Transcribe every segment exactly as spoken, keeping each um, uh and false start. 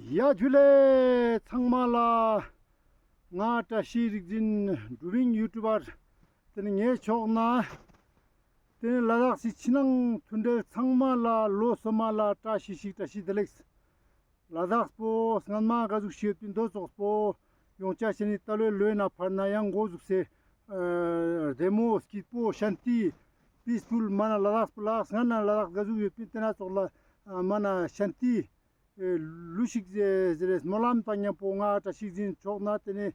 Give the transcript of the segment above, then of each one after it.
ཡ་ཇུ་ལེ་ཚང་མ་ལ། ང་བཀྲ་ཤིས་རིག་འཛིན་འབྲུ་བིང་ཡུ་ཊུབ་པར། ཏེ་ནེ་ངའི་ཕྱོགས་ནེ་ཏེ་ནེ་ལ་དྭགས་སི་ཕྱི་ནང་མཐུན་འབྲེལ་ཚང་མ་ལ་ལོ་སོ་མ་ལ་བཀྲ་ཤིས་ཤིག་བཀྲ་ཤིས་བདེ་ལེགས། ལ་དྭགས་པོ་སྔན་མ་ག་ཟུག་ཤིག་ཡོད་པིན་དོ་ཙོགས་པོ་ཡོང་ཆ་ཤེས་ནི་ད་ལོའི་ལོའི་ནེ་ཕར་ནེ་ཡང་འགོ་ཟུག་སེ་ཨ་བདེ་མོ་སྐྱིད་པོ་ཤན་ཏི་པིས་ཕུལ་མ་ནེ་ལ་དྭགས་པོ་ལ་སྔན་ནེ་ལ་དྭགས་ག་ཟུག་ཡོད་པིན་ཏེ་ནེ་ཙོགས་ལ་ཨ་མ་ནེ་ཤན་ཏི་ཨེ་ལུས་ཤིག་ཟེར་ཟེར་རེ་སྨོན་ལམ་དང་ཉམ་པོ་ང་བཀྲ་ཤིས་རིག་འཛིན་ཕྱོགས་ནེ་ཏེ་ནེ་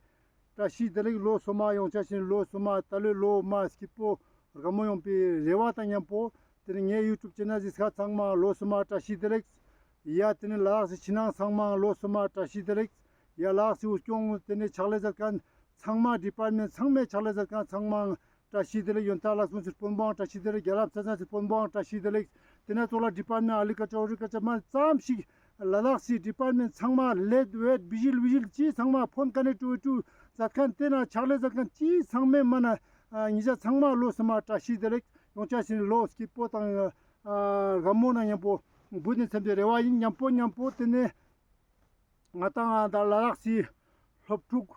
བཀྲ་ཤིས་བདེ་ལེགས་ལོ་སོ་མ་ཡོང་ཆ་ཤེས་ནི་ལོ་སོ་མ་ད་ལོའི་ལོ་མ་སྐྱིད་པོ་དགའ་མོ་ཡོང་པའི་རེ་བ་དང་ཉམ་པོ་ཏེ་ནེ་ངའི་ཡུ་ཊུབ་ཅེ་ནལ་གཟིགས་མཁན་ཚང་མ་ལོ་སོ་མ་བཀྲ་ཤིས་བདེ་ལེགས། ཡ་ཏེ་ནེ་ལ་དྭགས་སི་ཕྱི་ནང་ཚང་མ་ལོ་སོ་མ་བཀྲ་ཤིས་བདེ་ལེགས། ཡ་ལ་དྭགས་སི་འུ་སྐྱོང་ཏེ་ནེ་ཕྱག་ལས་མཛད་མཁན་ཚང་མ་ཌི་པཱར་མེན་ཊ་ཚང་མའི་ཕྱག་ལས་མཛད་མཁན་ཚང་མ་བཀྲ་ཤིས་བདེ་ལེགས། ཡོན་ཏན་ལ་སོང་སི་དཔོན་པོའང་བཀྲ་ཤིས་བདེ་ལེགས། རྒྱ་ལམ་ས་ཚང་སི་དཔོན་པོའང་བཀྲ་ཤིས་བདེ་ལེགས། ཏེ་ནེ་ཙོགས་ལ་ཌི་པཱར་མེན་ཊ་ཨེག་རི་ཀལ་ཅར་ཧོར་ཊི་ཀལ་ཅར་མ་ཙམ་ཞིག་ལ་དྭགས་སི་ཌི་པཱར་མེན་ཊ་ཚང་མ་ལེད་ཝེད་བི་ཇིལ་བི་ཇིལ་ཅི་ཚང་མ་ཕོན་ཀ་ནེག་ཊི་བི་ཊི་མཛད་མཁན་ཏེ་ནེ་ཕྱག་ལས་མཛད་མཁན་ཅི་ཚང་མའི་མ་ནེ་ཨ་ཉེ་ཞ་ཚང་མ་ལོ་སོ་མ་བཀྲ་ཤིས་བདེ་ལེགས། ཡོང་ཆ་ཤེས་ནི་ལོ་སྐྱིད་པོ་དང་ཨ་དགའ་མོ་ནང་ཉམ་པོ་འབུལ་ནི་ཚང་མའི་རེ་བ་ཡིན། ཉམ་པོ་ཉམ་པོ་ཏེ་ནེ་ང་དང་ད་ལ་དྭགས་སི་སློབ་ཕྲུག་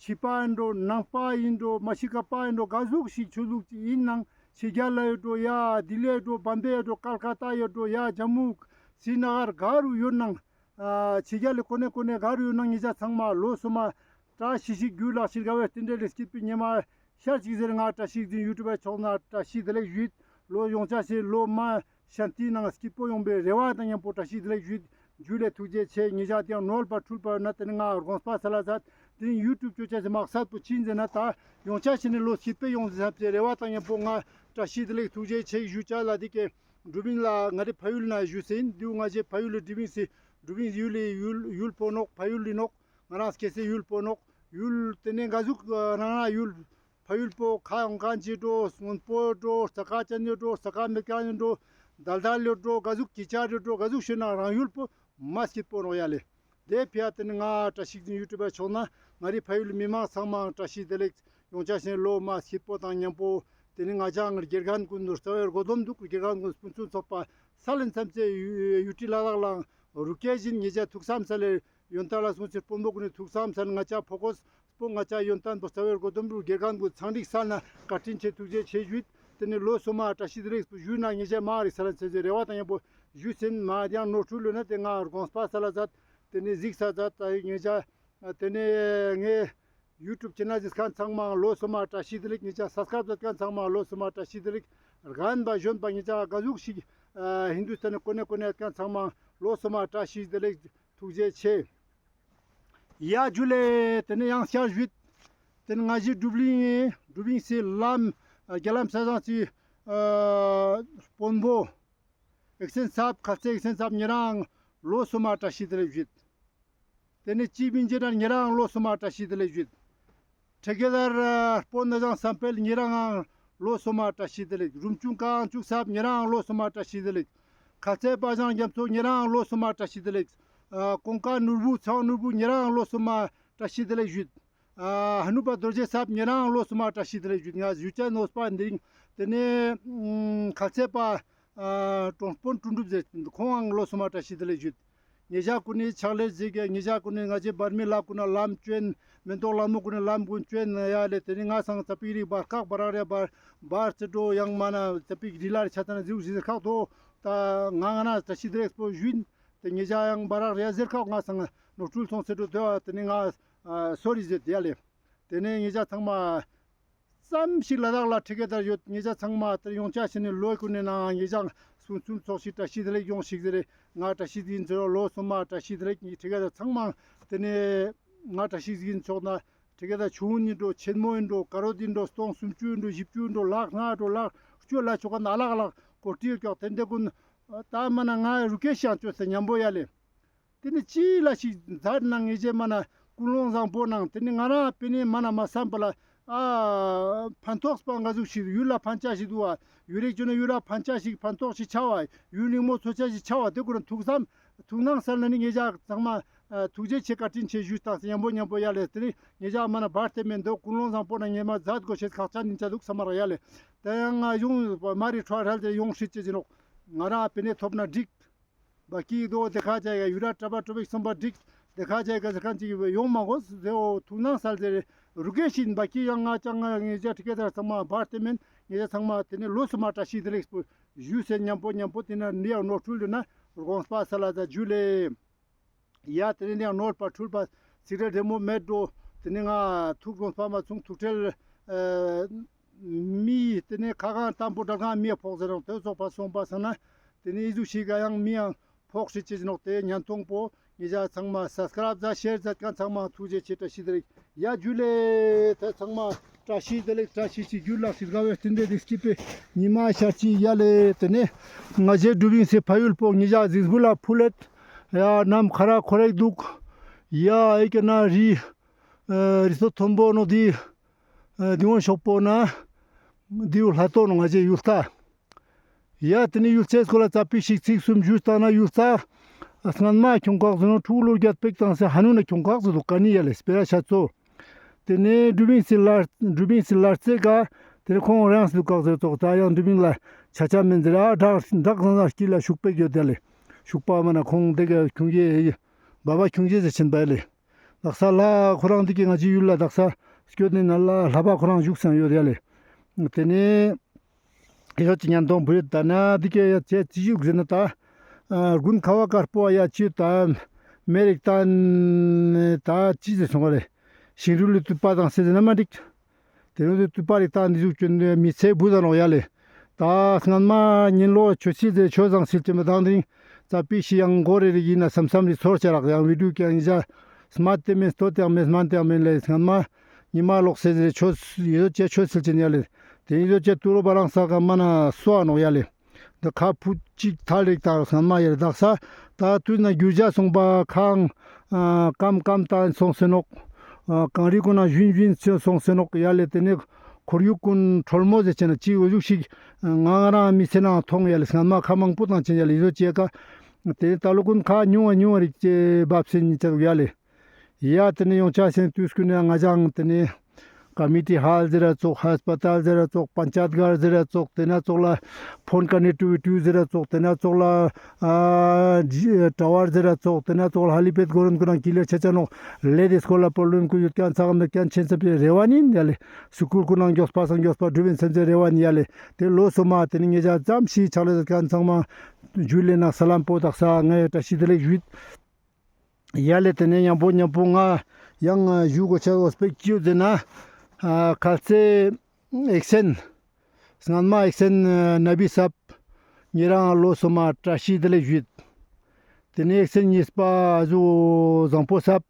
ཕྱི་པ་ཡིན་འགྲོ་ནང་པ་ཡིན་འགྲོ་མ་ཤི་ཀ་པ་ཡིན་འགྲོ་ག་ཟུག་ཤིག་ཆོས་ལུགས་ཅིག་ཡིན་ནང་ཕྱི་རྒྱལ་ལ་ཡོད་འགྲོ་ཡ་ལྡི་ལི་ཡོད་འགྲོ་བམ་བེ་ཡོད་འགྲོ་ཀལ་ཀ་ཏ་ཡོད་འགྲོ་ཡ་ཇམ་མུ་སི་ན་གར་ག་རུ་ཡོད་ནང་ཨ་ཕྱི་རྒྱལ་ལི་ཀོ་ནེ་ཀོ་ནེ་ག་རུ་ཡོད་ནང་ཉེ་ཞ་ཚང་མ་ལོ་སོ་མ་བཀྲ་ཤིས་ཤིག་རྒྱུ་ལག་ཤིར་དགའ་བའི་རྟེན་འབྲེལ་ལས་སྐྱིད་པའི་ཉི་མ་ཤར་ཅིག་ཟེར་ང་བཀྲ་ཤིས་རིག་འཛིན་ཡུ་ཊུབ་པའི་ཕྱོགས་ནེ་བཀྲ་ཤིས་བདེ་ལེགས་ཞུས། ལོ་ཡོང་ཆ་ཤེས་ལོ་མ་ཤན་ཏི་ནང་སྐྱིད་པོ་ཡོང་པའི་རེ་བ་དང་ཉམ་པོ་བཀྲ་ཤིས་བདེ་ལེགས་ཞུས། ཇུ་ལེ་ཐུགས་རྗེ་ཆེ། ཉེ་ཞ་དེ་ཡང་ནོར་བ་འཁྲུལ་པ་ཡོད་ན་ཏེ་ནེ་ང་དགོངས་པ་སལ་ལ་མཛད། ཏེ་ནེ་ཡུ་ཊུབ་ཅོ་ཆ་ཤེས་མག་སད་པོ་ཅི་ཡིན་ཟེར་ན་ད་ཡོང་ཆ་ཤེས་ནི་ལོ་སྐྱིད་པོ་ཡོང་ཟེར་ཟབ་ཅེ་རེ་བ་དང་ཉམ་པོ་ང་བཀྲ་ཤིས་བདེ་ལེགས་ཐུགས་རྗེ་ཆེ་ཞུ་ཆ་ལ་དེ་ཀའི་འབྲུ་བིང་ལ་ང་རེ་ཕ་ཡུལ་ནེ་ཞུས་ཟིན། དེ་བོ་ང་ཞེ་ཕ་ཡུལ་ལི་འབྲུ་བིང་སི་འབྲུ་བིང་ཡུལ་ལི་ཡུལ་ཡུལ་པོ་ནོག་ཕ་ཡུལ་ལི་ནོག་ང་རང་སྐྱེ་སའི་ཡུལ་པོ་ནོག་ཡུལ་ཏེ་ནེ་ག་ཟུག་ཨ་རང་རང་ཡུལ་ཕ་ཡུལ་པོ་ཁ་ཡོང་མཁན་ཅི་འགྲོ་སྔོན་པོ་འགྲོ་རྩ་ཁ་ཅན་ཡོད་འགྲོ་རྩ་ཁ་མེད་མཁན་ཡོད་འགྲོ་དལ་དལ་ཡོད་འགྲོ་ག་ཟུག་ཀྱི་ཆ་ཡོད་འགྲོ་ག་ཟུག་ཤོད་ན་རང་ཡུལ་པོ་མ་སྐྱིད་པོ་ནོག་ཡ་ལེ། དེ་ཕི་ཡ་ཏེ་ནེ་ང་བཀྲ་ཤིས་རིག་འཛིན་ཡུ་ཊུབ་པའི་ཕྱོགས་ནེ་ང་རེ་ཕ་ཡུལ་མི་མང་ཚང་མ་བཀྲ་ཤིས་བདེ་ལེགས། ཡོང་ཆ་ཤེས་ལོ་མ་སྐྱིད་པོ་དང་ཉམ་པོ་ཏེ་ནེ་ང་ཅའི་དགེ་རྒན་ཀུན་ཏུ་རྩ་བའི་སྒོ་སྡོམ་འདུག་དགེ་རྒན་ཀུན་སྤུན་ཚུན་ཚོགས་པ་ས་ལེན་ཚམས་ཅེ་ཡུ་ཊི་ལ་དྭགས་ལའང་རུ་སྐད་བཞིན་ཉེ་ཞ་ཐུགས་བསམ་སལ་ལེ་ཡོན་ཏན་ལ་སོང་སི་དཔོན་པོ་ཀུན་ནི་ཐུགས་བསམ་སལ་ང་ཅའི་ཕོ་ཀོས་པོ་ང་ཅའི་ཡོན་ཏན་པོ་རྩ་བའི་སྒོ་སྡོམ་རུ་དགེ་རྒན་ཀུན་ཚང་འགྲིག་སལ་ན་བཀའ་དྲིན་ཆེ་ཐུགས་རྗེ་ཆེ་ཞུས། ཏེ་ནེ་ལོ་སོ་མ་བཀྲ་ཤིས་བདེ་ལེགས་པོ་ཞུས་ན་ཉེ་ཞ་མ་རིག་ས་ལེན་ཚམས་ཅེ་རེ་བ་དང་ཉམ་པོ་ཞུས་ཟིན། མ་ཡང་ནོར་འཁྲུལ་ཡོད་ན་ཏེ་ང་དགོངས་པ་སལ་ལ་མཛད། ཏེ་ནེ་གཟིགས་ས་མཛད་ད་ཉེ་ཞ། ཏེ་ནེ་ངའི་ཡུ་ཊུབ་ཅེ་ནལ་གཟིགས་མཁན་ཚང་མ་ལོ་སོ་མ་བཀྲ་ཤིས་བདེ་ལེགས། ཉེ་ཞ་སབ་སི་ཀ་རབ་མཛད་མཁན་ཚང་མ་ལོ་སོ་མ་བཀྲ་ཤིས་བདེ་ལེགས། རྒན་པ་གཞོན་པ་ཉེ་ཞ་ག་ཟུག་ཤིག་ཨ་ཧིན་དུ་སྟན་ནི་ཀོ་ནེ་ཀོ་ནེ་ཡོད་མཁན་ཚང་མ་ལོ་སོ་མ་བཀྲ་ཤིས་བདེ་ལེགས་ཐུགས་རྗེ་ཆེ། ཡ་ཇུ་ལེ། ཏེ་ནེ་ཡང་བསྐྱར་ཞུས། ཏེ་ནེ་ང་ཞེ་འབྲུ་བིང་ངི་འབྲུ་བིང་སི་ལམ་རྒྱ་ལམ་ས་ཚང་སི་ཨ་དཔོན་པོ་ཨེག་སེན་སབ་ཁ་ཚེ་ཨེག་སེན་སབ་ཉེ་རང་ལོ་སོ་མ་བཀྲ་ཤིས་བདེ་ལེགས་ཞུས། ཏེ་ནེ་ཅི་བིན་ཇེ་ན་ཉེ་རང་ལོ་སོ་མ་བཀྲ་ཤིས་བདེ་ལེགས་ཞུས། ཁྲེ་ཀེ་དར་དཔོན་ནེ་ཞང་བསམ་འཕེལ་ཉེ་རང་ལོ་སོ་མ་བཀྲ་ཤིས་བདེ་ལེགས། རུམ་ཆུང་ཀའང་ཅུག་སབ་ཉེ་རང་ལོ་སོ་མ་བཀྲ་ཤིས་བདེ་ལེགས། ཁ་ཚེ་པ་ཞང་རྒྱ་མཚོ་ཉེ་རང་ལོ་སོ་མ་བཀྲ་ཤིས་བདེ་ལེགས། ཨ་ཀོང་ཀ་ནོར་བུ་ཚང་ནོར་བུ་ཉེ་རང་ལོ་སོ་མ་བཀྲ་ཤིས་བདེ་ལེགས་ཞུས། ཨ་ཧ་ནུ་པ་རྡོ་རྗེ་སབ་ཉེ་རང་ལོ་སོ་མ་བཀྲ་ཤིས་བདེ་ལེགས་ཞུས། ང་ཞུ་ཆ་ནོས་པ་འདི་རིང་ཏེ་ནེ་ཨ་ཁ་ཚེ་པ་ཨ་གྲོང་དཔོན་དོན་གྲུབ་ཟེར་ཁོང་ངའང་ལོ་སོ་མ་བཀྲ་ཤིས་བདེ་ལེགས་ཞུས། ཉེ་ཞ་ཀུན་ནི་ཕྱག་ལས་ཟིག་གི་ཉེ་ཞ་ཀུན་ནི་ང་ཞེ་བར་མི་ལ་ཀུན་ན་ལམ་བཅོན་མེ་ཏོག་ལ་མོ་ཀུན་ནི་ལམ་ཀུན་བཅོན་ཡ་ལེ། ཏེ་ནེ་ང་སང་ཙ་པིག་རིག་བར་ཁག་བར་རེ་བར་བར་ཙེ་འགྲོ་ཡང་མ་ན་ཙ་པིག་རི་ལ་རེ་ཆ་ཙ་ན་ཟིག་ཟིག་ཁག་ཏོ་ད་ང་ང་ན་བཀྲ་ཤིས་བདེ་ལེགས་པོ་ཞུས། ཏེ་ཉེ་ཞ་ཡང་བར་རེ་ཟེར་ཁག་ང་སང་ནོར་འཁྲུལ་སོང་ཟེར་འགྲོ་དེ་བ་ཏེ་ནེ་ང་ཨ་སོ་རི་ཟེར་དེ་ཡ་ལེ། ཏེ་ནེ་ཉེ་ཞ་ཚང་མ་ཙམ་ཞིག་ལ་དྭགས་ལ་ཁྲི་ཀེ་དར་ཡོད། ཉེ་ཞ་ཚང་མ་ཏེ་ཡོང་ཆ་ཤེས་ནི་ལོ་ཀུན་ནི་ནང་ཉེ་ཞ་སུམ་སུམ་ཚོགས་ཤིག་བཀྲ་ཤིས་བདེ་ལེགས་ཡོང་ཤིག་ཟེར་རེ་ང་བཀྲ་ཤིས་ཡིན་ཟེར་རོ་ལོ་སོ་མ་བཀྲ་ཤིས་བདེ་ལེགས། ཁྲི་ཀེ་དར་ཚང་མ་ཏེ་ནེ་ང་བཀྲ་ཤིས་ཡིན་ཆོག་ན་ཁྲི་ཀེ་དར་ཆུང་ངུ་ཡིན་འགྲོ་ཆེན་མོ་ཡིན་འགྲོ་ཀ་རོ་ཡིན་འགྲོ་སྟོང་སུམ་ཅུ་ཡིན་འགྲོ་བཞི་བཅུ་ཡིན་འགྲོ་ལག་ལྔ་འགྲོ་ལག་བཅུ་ལ་ཆོག་ག་ན་ལག་ལག་ཀོ་ཏི་ཡོད་ཀྱོག་ཏེ་འདྲ་ཀུན་ད་མ་ན་ང་རུ་ཀེ་ཤང་ཅོས་ཏེ་ཉམ་པོ་ཡ་ལེ། ཏེ་ནེ་ཅི་ལ་ཞིག་མཛད་ནང་ངེ་ཅེ་མ་ན་ཀུན་སློང་བཟང་པོ་ནང་ཏེ་ནེ་ང་རང་པེ་ནེ་མ་ན་མ་བསམ་པ་ལ་ཨ་ཕན་ཐོགས་པ་འགའ་ཟུག་ཞིག་ཡུལ་ལ་ཕན་ཆ་ཞིག་འདུག་བ། ཡུལ་རིག་ཅོ་ན་ཡུལ་ལ་ཕན་ཆ་ཞིག་ཕན་ཐོགས་ཤིག་ཆ་བ། ཡུལ་རིང་མོ་འཚོ་ཆ་ཞིག་ཆ་བ། ཏེ་ཀུན་ཐུགས་བསམ་ཐུགས་སྣང་སལ་ན་ནི་ངེ་ཅག་ཚང་མ་ཨ་ཐུགས་རྗེ་ཆེ་བཀའ་དྲིན་ཆེ་ཞུས་ཏང་སེ་ཉམ་པོ་ཉམ་པོ་ཡ་ལེ། ཏེ་ནེ་ངེ་ཅག་མ་ན་བར་ཏེ་མེན་འདུག་ཀུན་སློང་བཟང་པོ་ནང་ངེ་མ་མཛད་དགོས་ཤེས་ཁག་ཅན་ཡིན་ཆ་འདུག་བསམ་མ་རག་ཡ་ལེ། ཏེ་ཡང་ང་ཡོང་མ་རི་ཁྲོ་རལ་ཏེ་ཡོང་ཤེས་ཅེ་ཟིན་ནོག་ང་རང་པེ་ནེ་ཐོབ་ན་འགྲིག་བ་ཀི་དོ་དེ་ཁ་ཅག་ཡ་ཡུ་ར་ཏྲ་བ་ཏྲོ་བིག་སོང་པ་འགྲིག་དེ་ཁ་ཅག་ག་ཟེར་ཁན་ཅིག་ཡོང་མ་གོ་ཟེ་འོ་ཐུགས་སྣང་སལ་ཟེར་རུ་གེ་ཤིན་བ་ཀི་ཡང་ང་ཅང་ང་ངེ་ཅག་ཁྲི་ཀེ་ཏར་ཚང་མ་བར་ཏེ་མེན་ངེ་ཅག་ཚང་མ་དེ་ནེ་ལོ་སོ་མ་བཀྲ་ཤིས་བདེ་ལེགས་པོ་ཞུ་སེ་ཉམ་པོ་ཉམ་པོ་དེ་ནེ་འདི་ཡང་ནོར་འཁྲུལ་ཡོད་ན་དགོངས་པ་སལ་ལ་ད་ཇུ་ལེ། ཡ་དེ་ནེ་ཡང་ནོར་བ་འཁྲུལ་བ་ཚིག་རེ་རེ་མོ་མེད་འགྲོ། དེ་ནེ་ང་ཐུགས་དགོངས་པ་མ་ཚུང་ཐུགས་ཁྲལ་ཨ་མི་དེ་ནེ་ཁ་གང་དམ་པོ་དྲག་གང་མི་ཕོག་ཟེར་རང་དེ་ཚོགས་པ་སོང་པ་སང་ན་དེ་ནེ་ཨི་ཟུག་ཤིག་ག་ཡང་མི་ཡང་ཕོག་ཤིག་ཅེས་ནོག། དེ་ཉན་ཐོང་པོ་ཉེ་ཞ་ཚང་མ་སབ་སི་ཀ་རབ་ཛད་ཤེར་ཛད་ཁན་ཚང་མ་ཐུགས་རྗེ་ཆེ། བཀྲ་ཤིས་བདེ་ལེགས། ཡ་ཇུ་ལེ། དེ་ཚང་མ་བཀྲ་ཤིས་བདེ་ལེགས། བཀྲ་ཤིས་ཤིག་གྱུར་ལགས་ཤིག་དགའ་བའི་རྟེན་འབྲེལ་འདི་སྐྱིད་པའི་ཉི་མ་ཤར་ཅིག་ཡ་ལེ། དེ་ནེ་ང་ཞའི་དྲུ་བིང་སི་ཕ་ཡུལ་པོ་ཉེ་ཞ་གཟིགས་འབུལ་ལ་ཕུལ་ལེད། ཡ་ནམ་ཁ་ར་ཁོ་རེག་འདུག། ཡ་ཨེ་ཀེ་ན་རི་ཨ་རི་སོ་མཐོན་པོ་ནོག་འདི། ཨ་འདི་བོ་ཤོག་པོ་ན་འདི་བོ་ལྷ་ཏོ་ནོག་ང་ཞའི་ཡུལ་ལྟ། ཡ་དེ་ནེ་ཡུལ་ཅེས་སྐོར་ལ་ཙ་པིག་ཤིག་ཚིག་གསུམ་ཞུས་ཏང་ན་ཡུལ་ཙ་སྔན་མ་ཁྱོང་ཁག་ཟེར་ནོག་ཕྲུ་གུ་ལོ་རྒྱད་པེག་ཏང་སེ་ཧ་ནུ་ན་ཁྱོང་ཁག་ཟེར་དུག་ག་ནི་ཡ་ལེ་སྤེ་ར་ཤ་ཚོ། དེ་ནེ་དྲུ་བིང་སི་ལར་དྲུ་བིང་སི་ལར་རྩེ་ག་དེ་ནེ་ཁོང་རང་སི་དུག་ག་ཟེར་ཙོག་ད་ཡང་དྲུ་བིང་ལ་ཆ་ཆ་མེན་ཟེར་ཨ་བྲག་བྲག་ཟང་ཟང་དཀྱིལ་ལ་ཤུག་པེག་ཡོད་ཡ་ལེ། ཤུག་པ་མ་ན་ཁོང་དེ་ག་ཁྱོང་ཡེ་བ་བ་ཁྱོང་ཡེ་ཟེར་ཆེན་པ་ཡ་ལེ། དག་ས་ལ་ཁོ་རང་འདི་གི་ང་ཅི་ཡུལ་ལ་དག་ས་སྐྱོད་ནི་ན་ལ་ལྷ་པ་ཁོ་རང་བཞུགས་སང་ཡོད་ཡ་ལེ། དེ་ནེ་ཡོད་ཅི་ཉན་དོང་བུ་ཡོད་ད་ན་འདི་གི་ཡ་ཅེ་ཅི་བཞུགས་ཟེར་ན་ད་ཨ་དགུན་ཁ་བ་དཀར་པོ་ཡ་ཅི་ད་མེ་རིག་ད་ད་ཅི་ཟེར་སོང་བ་ལེ། ཤིང་རུལ་ལི་དུད་པ་དང་སེ་ཟེར་ན་མ་འགྲིག། དེ་ནེ་དུད་པ་རིག་ད་འདི་ཟུག་ཅོན་མི་ཚེ་བུ་ད་ནོག་ཡ་ལེ། ད་སྔན་མ་ཉིན་ལོ་ཆོས་སྲིད་ཟེར་ཆོས་བཟང་སྲིད་ཅེས་མི་དང་དེ་རིང་ཙ་པིག་ཤིག་ཡང་མགོ་རེ་རེ་ཡིན་ན་སམ་སམ་རི་ཚོར་ཆ་རག་ཡང་བི་ཌིའོ་ཀྱང་ཡིན་ཆ་སྨད་དེ་མིན་སྟོད་དེ་ཡང་མིན་སྨད་དེ་ཡང་མིན་ལེ། སྔན་མ་ཉི་མ་ལོག་སེ་ཟེར་ཆོས་ཡོད་ཅེ་ཆོས་སྲིད་ཅེན་ཡ་ལེ། དེ་ཡོད་ཅེ་ཏུ་རོ་བ་རང་ས་ག་མ་ན་སོ་ཨ་ནོག་ཡ་ལེ། འདི་ཁ་ཕུ་ཅིག་ཐལ་རིག་དང་སྔན་མ་ཡར་དག་ས་ད་དུས་ན་རྒྱུ་ཆ་སོང་པ་ཁང་ཨ་སྐམ་སྐམ་ཏང་སོང་སེ་ནོག། ཨ་གངས་རི་ཀུན་ན་ཞུན་ཞུན་སོང་སེ་ནོག་ཡ་ལེ། དེ་ནེ་ཁོར་ཡུག་ཀུན་ཁྲོལ་མོ་ཟེར་ཅེ་ན་ཅི་འོ་ཟུག་ཤིག་ང་ང་རང་མི་ཚེ་ནང་མཐོང་ཡ་ལེ། སྔན་མ་ཁ་མང་པོ་ཏང་ཅེན་ཡ་ལེ་ཡོད་ཅེ་ཀ། དེ་ནེ་ད་ལོ་ཀུན་ཁ་ཉུང་བ་ཉུང་བ་རིག་ཅེ་བབ་སེ་ཉིན་ཅག་ཡ་ལེ། ཡ་དེ་ནེ་ཡོང་ཆ་སེ་དུས་ཀུན་ནེ་ང་ཅང་དེ་ནེ་ཀ་མི་ཊི་ཧལ་ཟེར་ར་ཙོག་ཧས་པ་ཏལ་ཟེར་ར་ཙོག་པན་ཅད་གར་ཟེར་ར་ཙོག་དེ་ན་ཙོག་ལ་ཕོན་ཀ་ནེག་ཊི་བི་ཊི་ཟེར་ར་ཙོག་དེ་ན་ཙོག་ལ་ཨ་ཇི་ཊ་ཝར་ཟེར་ར་ཙོག་དེ་ན་ཙོག་ལ་ཧེ་ལི་པེཌ་གོ་རོན་ཀུན་ན་ཀི་ལེར་ཆ་ཆ་ནོག། ལེ་དེ་སྐོར་ལ་པོ་རོ་བི་ལེམ་ཀུན་ཡོད་ཀྱང་ཚག་མེད་ཀྱང་ཆེན་ཚབ་ཀྱི་རེ་བ་ནི་ཡ་ལེ། སུ་ཀུལ་ཀུན་ན་མགྱོགས་པ་སང་མགྱོགས་པ་འགྲུབ་ཡིན་སེམས་ཀྱི་རེ་བ་ནི་ཡ་ལེ། དེ་ལོ་སོ་མ་དེ་ནེ་ཉེ་ཞ་ཙམ་ཞིག་ཆག་ལེ་ཟེར་ཀྱང་ཚང་མ་ཇུ་ལེ་ན་ས་ལམ་པོ་དག་ས་ངའི་བཀྲ་ཤིས་བདེ་ལེགས་ཞུས། ཡ་ལེ། དེ་ནེ་ཉམ་པོ་ཉམ་པོ་ང་ཡང་ཞུ་དགོས་ཆ་འོ་སྤེ་ཅིའུ་ཟེར་ན་ཨ་ཁ་ཚེ་ཨེག་སེན་སྔན་མ་ཨེག་སེན་ཨ་ན་བི་སབ་ཉེ་རང་ལོ་སོ་མ་བཀྲ་ཤིས་བདེ་ལེགས་ཞུས། དེ་ནེ་ཨེག་སེན་ཉིས་པ་ཨ་ཟུ་བཟང་པོ་སབ་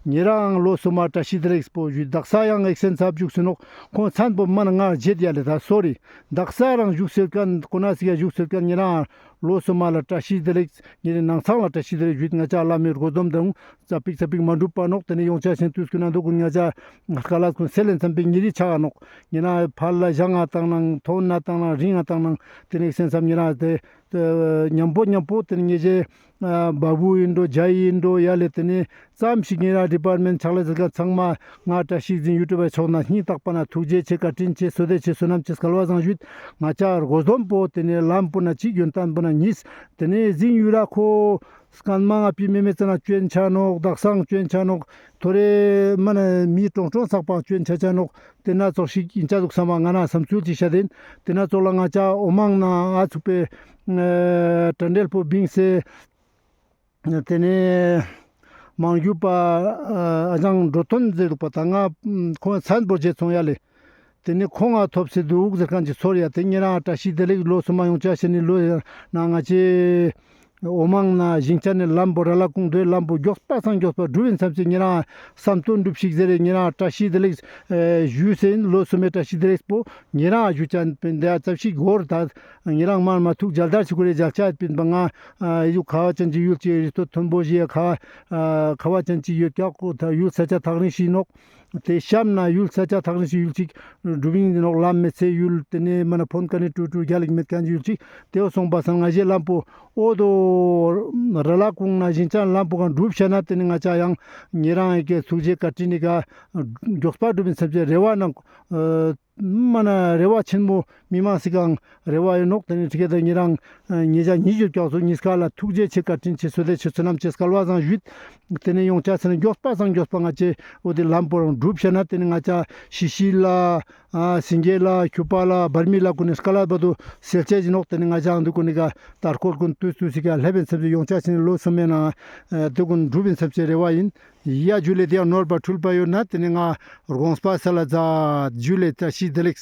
ཉེ་རང་ལོ་སོ་མ་བཀྲ་ཤིས་བདེ་ལེགས་པོ་ཞུས། དག་ས་ཡང་ཨེག་སེན་སབ་བཞུགས་སེ་ནོག། ཁོང་མཚན་པོ་མ་ན་ང་བརྗེད་ཡ་ལེ་ད་སོ་རི། དག་ས་རང་བཞུགས་སེ་ཀན་ཁོ་ན་སི་ཡ་བཞུགས་སེ་ཀན་ཉེ་རང་ལོ་སོ་མ་ལ་བཀྲ་ཤིས་བདེ་ལེགས། ཉེ་རེ་ནང་ཚང་ལ་བཀྲ་ཤིས་བདེ་ལེགས་ཞུས། ང་ཅག་བླ་མའི་སྒོ་འཛོམས་དང་ཙ་པིག་ཙ་པིག་མ་འགྲུབ་པ་ནོག། དེ་ནེ་ཡོང་ཆ་སེ་དུས་ཀུན་ན་འདུག་ཀུན་ང་ཅག་སྐལ་ལ་ཀུན་སེ་ལེན་ཙམ་པིག་ཉེ་རེ་ཆག་ག་ནོག། ཉེ་རང་ཕར་ལ་བཞེངས་ང་བཏང་ནང་ཐོན་ན་བཏང་ནང་རིང་ང་བཏང་ནང་དེ་ནེ་ཨེག་སེན་སབ་ཉེ་རང་དེ་ཉམ་པོ་ཉམ་པོ་དེ་ནེ་ཉེ་ཞའི་ཨ་བ་བུ་ཡིན་འགྲོ་རྒྱ་ཡི་ཡིན་འགྲོ་ཡ་ལེ། དེ་ནེ་ཙམ་ཞིག་ཉེ་རང་ཌི་པཱར་མེན་ཊ་ཆག་ལེ་ཟེར་ཀ་ཚང་མ་ང་བཀྲ་ཤིས་འཛིན་ཡུ་ཊུབ་པ་ཕྱོགས་ན་སྙིང་ཐག་པ་ན་ཐུགས་རྗེ་ཆེ་བཀའ་དྲིན་ཆེ་བསོད་བདེ་ཆེ་བསོད་ནམས་ཆེ་སྐལ་བ་བཟང་ཞུས། ང་ཅག་སྒོ་འཛོམས་པོ་དེ་ནེ་ལམ་པོ་ན་གཅིག་ཡོན་ཏན་པོ་ན་གཉིས། དེ་ནེ་འཛིན་ཡུ་ར་ཁོ་སྐན་མ་ང་པི་མེ་མེ་ཙ་ན་ཅོན་ཆ་ནོག། དག་སང་ཅོན་ཆ་ནོག། ཐོ་རེ་མ་ན་མི་ཀྲོང་ཀྲོང་ཚག་པ་ཅོན་ཆ་ཆ་ནོག། དེ་ན་ཙོགས་ཤིག་ཡིན་ཆ་འདུག་བསམ་པ་ང་ན་བསམ་ཚུལ་ཅིག་བཤད་དེན། དེ་ན་ཙོགས་ལ་ང་ཅག་འོ་མང་ན་ཨ་ཚུགས་པའི་ཨ་དྲ་འབྲེལ་པོ་བིང་སེ། དེ་ནེ་མང་རྒྱུད་པ་ཨ་ཨ་ཅང་འགྲོ་དོན་མཛད་འདུག་པ་ད་ང་ཁོང་མཚན་པོ་བརྗེད་སོང་ཡ་ལེ། དེ་ནེ་ཁོང་ང་ཐོབ་སེ་འདུག་ཟེར་ཁན་ཅིག་ཚོར་ཡ། དེ་ཉེ་རང་བཀྲ་ཤིས་བདེ་ལེགས་ལོ་སོ་མ་ཡོང་ཆ་ཤེས་ནི་ལོ་ན་ང་ཅི་འོ་མང་ན་ཞིང་ཆ་ནི་ལམ་པོ་ར་ལ་ཀུང་དོའི་ལམ་པོ་མགྱོགས་པ་སང་མགྱོགས་པ་འགྲུབ་ཡིན་བསམ་སེ་ཉེ་རང་བསམ་དོན་འགྲུབ་ཤིག་ཟེར་རེ་ཉེ་རང་བཀྲ་ཤིས་བདེ་ལེགས་ཞུས་སེ་ལོ་སོ་མའི་བཀྲ་ཤིས་བདེ་ལེགས་པོ་ཉེ་རང་ཞུ་ཅན་པིན། དེ་ཙམ་ཞིག་གོར་ད་ཉེ་རང་མར་མ་ཐུག་མཇལ་དར་ཞིག་གོ་རེ་མཇལ་ཆ་པིན་པ་ང་ཨ་ཡུ་ཁ་བ་ཅན་གྱི་ཡུལ་གྱི་རི་ཐོ་མཐོན་པོ་ཞིག་ཁ་ཨ་ཁ་བ་ཅན་གྱི་ཡུལ་ཀྱག་ཁོ་ད་ཡུལ་ས་ཆ་ཐག་རིང་ཞིག་ནོག། དེ་གཤམ་ན་ཡུལ་ས་ཆ་ཐག་རིང་ཞིག་ཡུལ་ཅིག་འགྲུབ་ཡིན་ནོག། ལམ་མེད་ཚེ་ཡུལ་དེ་ནས་མ་ན་ཕོན་ཀ་ནི་ཀྲུ་ཀྲུ་རྒྱ་ལིག་མེད་ཁན་ཡུལ་ཅིག་དེའོ་སོང་པ་སང་ང་ཞེ་ལམ་པོ་འོ་དོ་ར་ལ་ཀུང་ན་ཞིང་ཆ་ལམ་པོ་གང་འགྲུབ་ཤ་ན་དེ་ནི་ང་ཅག་ཡང་ཉེ་རང་ཡི་གེ་ཐུགས་རྗེ་བཀའ་དྲིན་ནི་ག་མགྱོགས་པ་འགྲུབ་ཡིན་སེམས་ཅན་རེ་བ་ནང་ཨ། མ་ན་རེ་བ་ཆེན་མོ་མི་མང་སི་ཀའང་རེ་བ་ཡོད་ནོག། ཏེ་ནེ་ཁྲི་ཀ་ད་ཉེ་རང་ཉེ་ཞ་ཉེ་ཞུ་ཀྱག་སོ་ཉིས་ཀ་ལ་ཐུགས་རྗེ་ཆེ་བཀའ་དྲིན་ཆེ་བསོད་བདེ་ཆེ་བསོད་ནམས་ཆེ་སྐལ་བ་བཟང་ཞུས། ཏེ་ནེ་ཡོང་ཆ་ཟེར་ན་མགྱོགས་པ་སང་མགྱོགས་པ་ང་ཅེ་འོ་ཏེ་ལམ་པོ་རང་གྲུབ་ཤ་ན་ཏེ་ནེ་ང་ཅ་ཤི་ཤི་ལ་ཨ་སིང་གེ་ལ་ཁྱུ་པ་ལ་བར་མི་ལ་གུན་ནི་སྐལ་བ་བ་དུ་སེལ་ཆ་ཞིག་ནོག། ཏེ་ནེ་ང་ཅ་འདི་གུན་ནི་ག་དར་ཁོལ་གུན་ཏུས་ཏུས་སི་ཀ་ལྷེབ་ཨིན་སམ་ཅེ་ཡོང་ཆ་ཟེར་ན་ལོ་སུམ་མེ་ན་ཨ་ཏེ་གུན་གྲུབ་ཨིན་སམ་ཅེ་རེ་བ་ཨིན། ཡ་ཇུ་ལེ། ཏེ་ཡང་ནོར་བ་འཁྲུལ་པ་ཡོད་ན་ཏེ་ནེ་ང་དགོངས་པ་སལ་ལ་མཛད། ཇུ་ལེ། བཀྲ་ཤིས་བདེ་ལེགས།